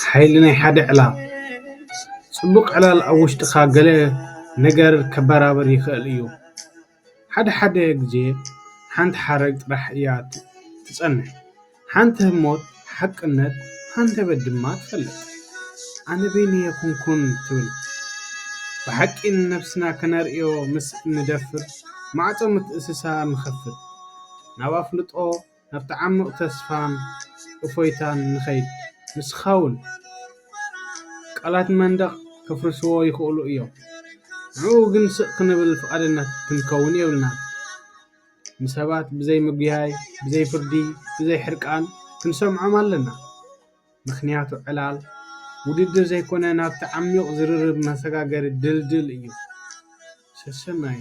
ሓይሊ ናይ ሓደ ዕላል። ጽቡቕ ዕላል ኣብ ውሽጥኻ ገለ ነገር ከበራብር ይኽእል እዩ። ሓደ ሓደ ግዜ ሓንቲ ሓረግ ጥራሕ እያ ት-፣ ትጸንሕ። ሓንቲ ህሞት ሓቅነት ሃንደበት ድማ ትፈልጥ። ኣነ በይነየ ኩንኩን ትብል። ብሓቂ ንነብስና ከነርእዮ ምስ እንደፍር፣ ማዕጾ ምትእስሳር ንኸፍት። ናብ ኣፍልጦ፣ ናብቲ ዓሚቕ ተስፋን እፎይታን ንኸይድ። ንስኻ እውን። ቃላት መንደቕ ከፍርስዎ ይኽእሉ እዮም። ንዕኡ ግን ስቕ ክንብል ፍቓደኛታት ክንከውን የብልናን። ንሰባት ብዘይ ምጉያይ፣ ብዘይ ፍርዲ፣ ብዘይ ሕርቃን ክንሰምዖም ኣለና። ምኽንያቱ ዕላል ውድድር ዘይኮነ ናብቲ ዓሚቕ ዝርርብ መሰጋገሪ ድልድል እዩ። ሰሰናዩ።